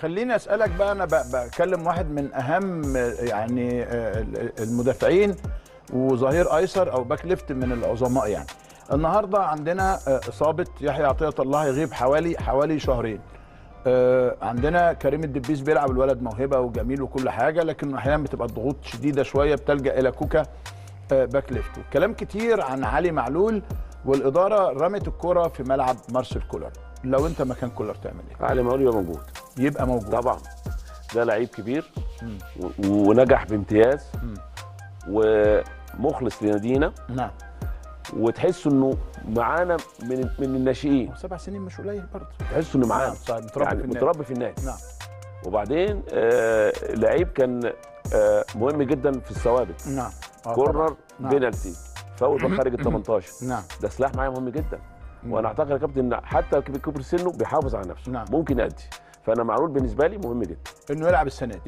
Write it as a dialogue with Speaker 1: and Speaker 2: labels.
Speaker 1: خليني اسالك بقى، انا بكلم واحد من اهم يعني المدافعين وظهير ايسر او back left من العظماء يعني. النهارده عندنا اصابه يحيى عطية الله، يغيب حوالي شهرين. عندنا كريم الدبيس بيلعب، الولد موهبة وجميل وكل حاجة، لكن احيانا بتبقى الضغوط شديدة شوية، بتلجا الى كوكا back left. والكلام كتير عن علي معلول، والادارة رمت الكره في ملعب مارسيل كولر. لو انت مكان كولر تعمل ايه؟
Speaker 2: علي معلول يبقى موجود.
Speaker 1: يبقى موجود
Speaker 2: طبعا، ده لعيب كبير ونجح بامتياز ومخلص لنادينا.
Speaker 1: نعم.
Speaker 2: وتحس انه معانا من الناشئين.
Speaker 1: 7 سنين مش قليل برضه.
Speaker 2: تحس انه معانا،
Speaker 1: نعم، متربي
Speaker 2: يعني
Speaker 1: في النادي.
Speaker 2: متربي في النادي.
Speaker 1: نعم.
Speaker 2: وبعدين لعيب كان مهم جدا في الثوابت.
Speaker 1: نعم.
Speaker 2: corner،
Speaker 1: نعم.
Speaker 2: بينالتي، فاول خارج ال 18.
Speaker 1: نعم.
Speaker 2: ده سلاح معايا مهم جدا. وانا اعتقد يا كابتن ان حتى كبر سنة بيحافظ على نفسه.
Speaker 1: نعم.
Speaker 2: ممكن يأدي. فانا معلول بالنسبة لي مهم جدا
Speaker 1: انه يلعب السنة دي.